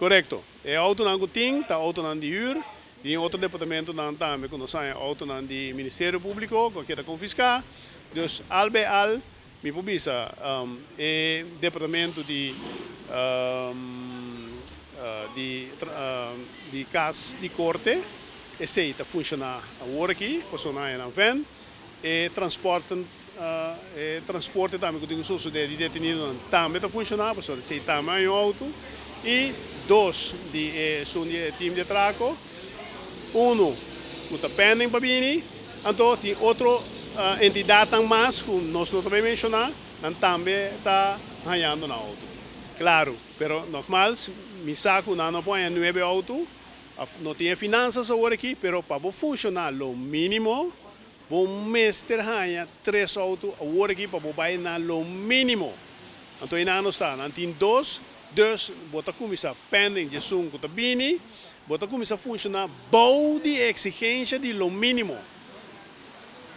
Korekto. E outonan ku tin ta outonan di hür. Tin otro departamentonan tambe ku nos haña outonan di Ministerio Públiko ku a keda konfiská. Dus al bij al mi por bisa e departamento di di di kas di korte esei ta funshoná awor aki pasobra nan haña nan vèn. E transporten e transporte tambe ku tin ku sosodé di detenidonan tambe ta funshoná pasobra esei tambe haña un outo. I dos di esun di e team di atrako, unu ku ta pending pa bini, anto tin otro entidatnan mas ku nos no ta bay menshoná, nan tambe ta hañando nan outo. Klaru, pero nogmals mi sa ku nan no por haña nuebe outo, no tin e finansas awor aki, pero pa bo funshoná lo mínimo Bo mester haña tres auto awor aki pa bo bai na lo mínimo. Anto einan nos ta. Nan tin dos, dus bo ta kuminsá pending di esun ku ta bini, bo ta kuminsá funshoná bou di e eksigensha di lo mínimo.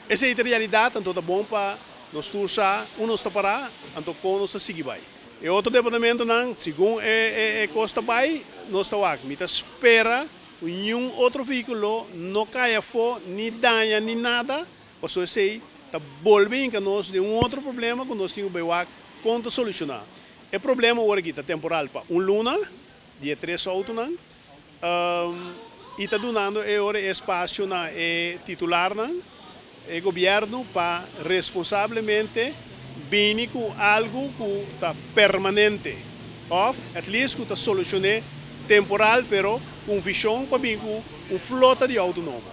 Esei ta realidat, anto ta bon pa nos tur sa un nos ta pará, anto kon nos ta sigui bai. E otro departamentonan, segun e e kos ta bai, nos ta wak. Mi ta spera Ku niun otro vehíkulo no kai afó ni daña ni nada, pasobra esei ta bolbe hinka nos den un otro problema ku nos tin ku bai wak kon ta solushoná. E problema awor aki ta temporal pa un luna di e tres outonan i ta dunando e ora e espasio na e titularnan, e gobièrnu pa responsablemente bini ku algu ku ta permanente òf at least ku ta solushoné temporal pero ku un vishon pa bin ku un flota di outo nobo.